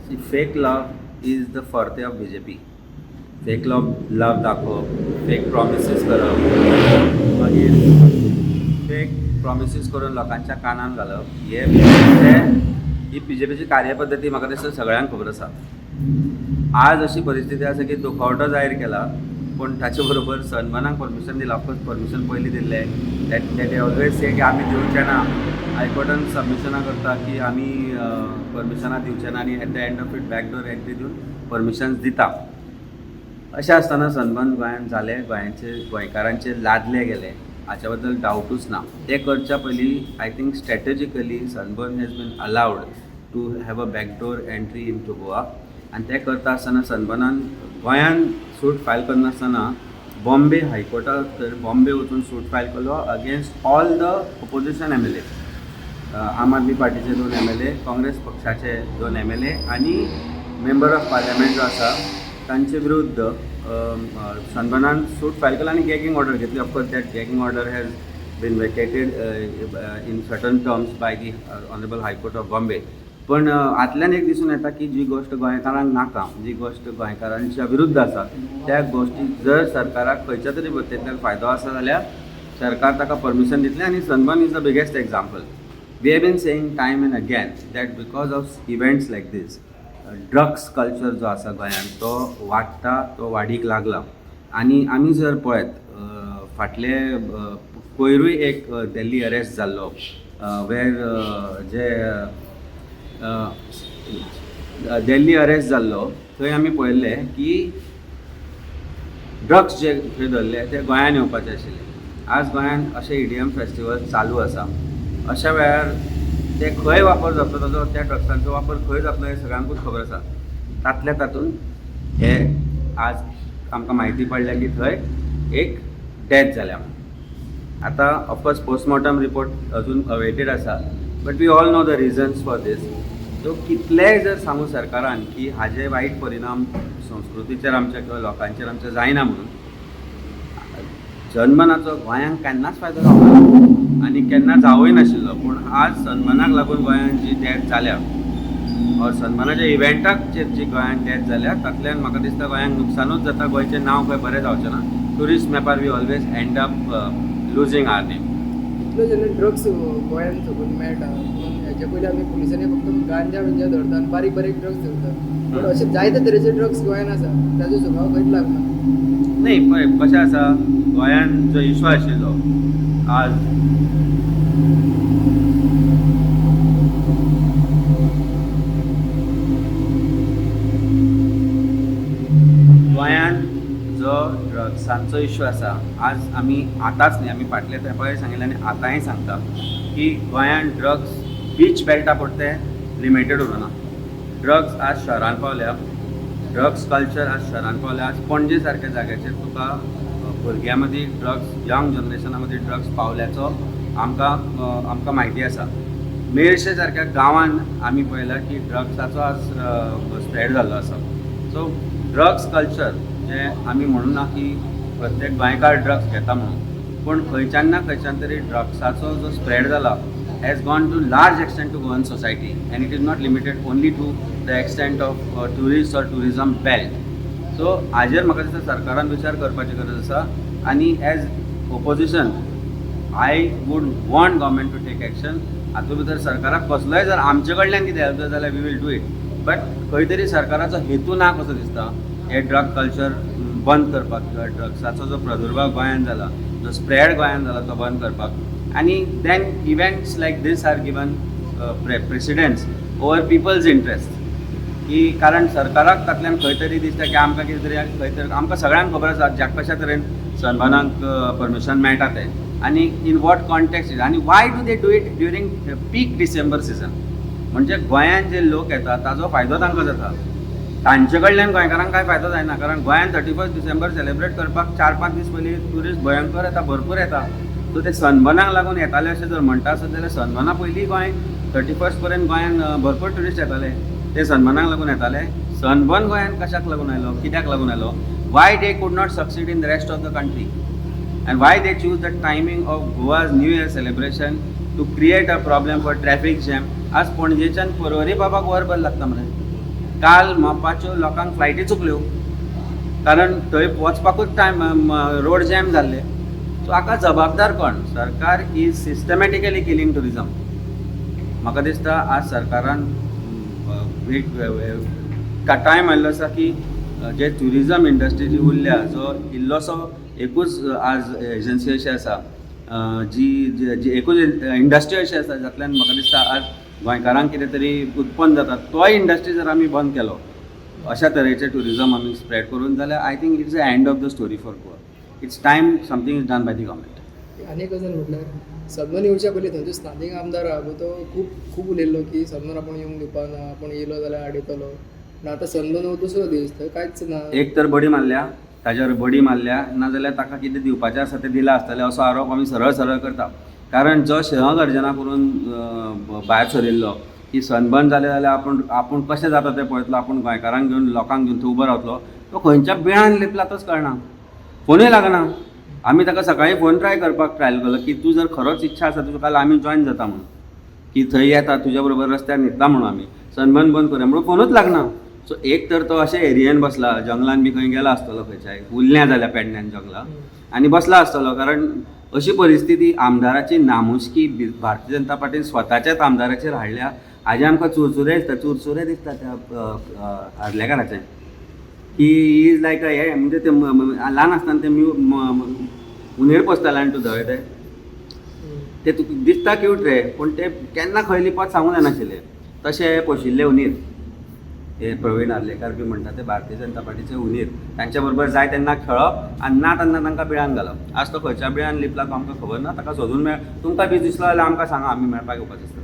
Fake love is the forte of BJP. Fake love दाखोवप, fake promises करप, मागीर fake promises करून लोकांच्या कानान घालप, हे बीजेपीचे ही बीजेपीची कार्यपद्दती म्हाका दिसता सगळ्यांक खबर आसा. आज अशी परिस्थिती आसा की दुखवटो जाहीर केला, पूण ताचे बरोबर सनबर्नाक परमिशन दिलां. ऑफकोर्स परमिशन पयलीं दिल्लें, that that always से की आमी दिवचे ना. हायकोर्टान सबमिशनां करता की आमी परमिशनां दिवचे ना आनी at the end of it backdoor entry दिवन परमिशन्स दिता. अशें आसतना सनबर्न गोंयांत जालें, गोंयांचे गोंयकारांचे लादले गेले, हाच्या बद्दल डावटूच ना. तें करच्या पयलीं I think strategically Sunburn has been allowed to have a backdoor entry into Goa. आनी तें करता आसतना सनबर्नान गोंयान सूट फायल करनासतना बॉम्बे हायकोर्टात, बॉम्बे वचून सूट फायल केलो against all the opposition MLA, आम आदमी पार्टीचे 2 एमएलए, काँग्रेस पक्षाचे 2 एमएलए आनी मेंबर ऑफ पार्लियामेंट जो आसा तांचे विरुद्ध सनबर्नान सूट फायल केला आनी गॅगिंग ऑर्डर घेतली. Of course that gagging order has been vacated in certain terms by the honourable High Court of Bombay. पण हातल्यान एक दिसून येता की जी गोश्ट गोंयकारांक नाका, जी गोश्ट गोंयकारांच्या विरुद्ध आसा, त्या गोश्टी जर सरकाराक खंयच्या तरी पद्दतींतल्यान फायदो आसा जाल्यार सरकार ताका परमिशन दितलें. आनी sunburn is the biggest example. We have been saying time and again that because of events like this, drugs culture जो आसा गोंयांत तो वाडटा, तो वाडीक लागला. आनी आमी जर पळयत, फाटले पयरूय एक दिल्ली अरेस्ट जाल्लो, वेर जे दिल्ली अरेस्ट जाल्लो थंय आमी पळयल्लें की ड्रग्स जे थंय धरले ते गोंयान येवपाचे आशिल्ले. आज गोंयांत अशें ईडीएम फेस्टिवल चालू आसा, अशा वेळार ते खंय वापर जातलो ताजो, त्या ड्रग्सांचो वापर खंय जातलो हें सगळ्यांकूच खबर आसा. तातल्या तातूंत हे आज आमकां म्हायती पडल्या की थंय एक डेथ जाल्या म्हणून. आतां ऑफकोर्स पोस्टमॉर्टम रिपोर्ट अजून अवेटेड आसा, but we all know the reasons for this. So कितलेय जर सांगू सरकारान की हाजे वायट परिणाम संस्कृतीचेर आमच्या किंवा लोकांचेर आमच्या जायना म्हणून, सनबर्नाचो गोंयांक केन्नाच फायदो जावना आनी केन्ना जावूय नाशिल्लो. पूण आज सनबर्नाक लागून गोंयांत जी डेथ जाल्या ऑर सनबर्नाच्या इव्हेंटाक जी गोंयांत डेथ जाल्या, तातल्यान म्हाका दिसता गोंयांक नुकसानूच जाता, गोंयचें नांव खंय बरें जावचें ना. टुरिस्ट मॅपार we always end up losing our name. इतलो जेन्ना ड्रग्स गोंयांत सगून मेळटा म्हणून हेजे पयलीं आमी पुलिसांनी फक्त गांजा विंजा धरता आनी बारीक बारीक ड्रग्स धरता, पूण अशे जायते तरेचे ड्रग्स गोंयांत आसा, ताजो स्वभाव खंयच लागना. नाही, पळय कशें आसा, गोंयांत जो इशू आशिल्लो आज गोंयांत जो ड्रग्सांचो इशू आसा, आज आमी आतांच न्ही, आमी फाटले तेंपार सांगिल्लें आनी आतांय सांगता की गोंयांत ड्रग्स बीच बेल्टा पुरते लिमिटेड उरना. ड्रग्स आज शहरान पावल्या, ड्रग्स कल्चर आज शहरान पावल्या. आज पणजे सारक्या जाग्याचेर तुका भुरग्यां मदीं ड्रग्स, यंग जनरेशना मदीं ड्रग्स पावल्याचो आमकां म्हायती आसा. मेरशे सारक्या गांवान आमी पळयलां की ड्रग्साचो आज स्प्रेड जाल्लो आसा. सो ड्रग्स कल्चर जें आमी म्हणून ना की प्रत्येक गोंयकार ड्रग्स घेता म्हणून, पूण खंयच्यान ना खंयच्यान तरी ड्रग्साचो जो स्प्रेड जाला has gone to large extent to Goan society, and it is not limited only to the extent of tourist or tourism belt. So हाजेर म्हाका दिसता सरकारान विचार करपाची गरज आसा आनी as opposition I would want government to take action. हातूंत भितर सरकाराक कसलोय जर आमचे कडल्यान कितें हेल्प जाय जाल्यार we will do it, but खंय तरी सरकाराचो हेतू ना कसो दिसता हे ड्रग कल्चर बंद करपाक किंवा ड्रग्साचो जो प्रादुर्भाव गोंयांत जाला, जो स्प्रेड गोंयांत जाला तो बंद करपाक. आनी then events like this are given precedence over people's interest, की कारण सरकाराक तातल्यान खंय तरी दिसता की आमकां कितें तरी खंय तरी, आमकां सगळ्यांक खबर आसा ज्या कशा तरेन सनबर्नाक परमिशन मेळटा तें आनी इन what context आनी why do they do it during peak December season. म्हणजे गोंयांत जे लोक येता ताजो फायदो तांकां जाता, तांचे कडल्यान गोंयकारांक कांय फायदो जायना. कारण गोंयांत 31 डिसेंबर सेलिब्रेट करपाक 4-5 दीस पयलीं ट्युरिस्ट भयंकर येता, भरपूर येता. सो ते सनबर्नाक लागून येताले अशें जर म्हणटा आसत जाल्यार सनबर्ना पयलीं गोंय 31 पर्यंत गोंयांत भरपूर ट्युरिस्ट येताले, ते सनबर्नाक लागून येताले. सनबर्न गोंयांत कशाक लागून आयलो, कित्याक लागून आयलो? Why they could not succeed in the rest of the country and why they choose the timing of Goa's New Year celebration to create a problem for traffic jam? आज पणजेच्यान पर्वरी बाबाक वरभर लागता मरे. काल मोपाच्यो लोकांक फ्लायटी चुकल्यो, कारण थंय वचपाकूच टायम, रोड जॅम जाल्ले. सो हाका जबाबदार कोण? सरकार is systematically killing tourism. म्हाका दिसता आज सरकारान एक टायम आयिल्लो आसा की जे ट्युरिजम इंडस्ट्री जी उरल्या, जो इल्लोसो एकूच आज एजन्सी अशी आसा, जी जी जी एकूच इंडस्ट्री अशी आसा जातल्यान म्हाका दिसता आज गोंयकारांक कितें तरी उत्पन्न जाता, तोय इंडस्ट्री जर आमी बंद केलो अशा तरेचें ट्युरिजम आमी स्प्रेड करून जाल्यार I think it's the end of the story for Goa. It's time something is done by the government. आनी एक गजाल म्हटल्यार सनबर्न येवच्या पयलीं थंयचो स्थानीक आमदार आहा पळय, तो खूब खूब उलयल्लो की सनबर्न आपूण येवंक दिवपा ना, आपूण येयलो जाल्यार आडयतलो. पूण आतां सनबर्न हो दुसरो दीस, थंय कांयच ना. एक तर बडी मारल्या ताच्यावर, बडी मारल्या नाजाल्यार ताका कितें दिवपाचें आसा तें दिलां आसतलें असो आरोप आमी सरळ सरळ करता. कारण जो सिंहगर्जना करून भायर सरिल्लो की सनबर्न जालें जाल्यार आपूण आपूण कशें जाता तें पळयतलो, आपूण गोंयकारांक घेवन, लोकांक घेवन थंय उबो रावतलो, तो खंयच्या बिळान लिपला तोच कळना, फोनूय लागना. आमी ताका सकाळीं फोन ट्राय करपाक ट्रायल केलो की तूं जर खरोच इच्छा आसा तुका काल आमी जॉयन जाता म्हणून, की थंय येता तुज्या बरोबर रस्त्यार न्हिदता म्हणून, आमी सनबर्न बंद करूया म्हणून, फोनूच लागना. सो एक तर तो अशे एरियेन बसला, जंगलान बी खंय गेला आसतलो, खंयच्याय उरल्या जाल्यार पेडण्यान जंगलां आनी बसला आसतलो. कारण अशी परिस्थिती आमदाराची नामुष्की भारतीय जनता पार्टीन स्वताच्याच आमदाराचेर हाडल्या. हाजे आमकां चुरचुरे दिसता, चुरचुरे दिसता त्या आर्लेकाराचे की is लायक हे, म्हणजे ते ल्हान आसतना ते म्यू हुंदीर पोसताले आनी तूं धवे ते ते तुका दिसता क्यूट रे, पूण ते केन्ना खंय लिपत सांगूं जायनाशिल्ले. तशे पोशिल्ले हुंदीर हे प्रवीण आर्लेकार बी म्हणटा ते भारतीय जनता पार्टीचे हुंदीर. तांच्या बरोबर जाय तेन्ना खेळप आनी ना तेन्ना तांकां बिळान घालप. आज तो खंयच्या बिळान लिपला तो आमकां खबर ना. ताका सोदून मेळ, तुमकां बी दिसलो जाल्यार आमकां सांगा, आमी मेळपाक येवपाचो आसता.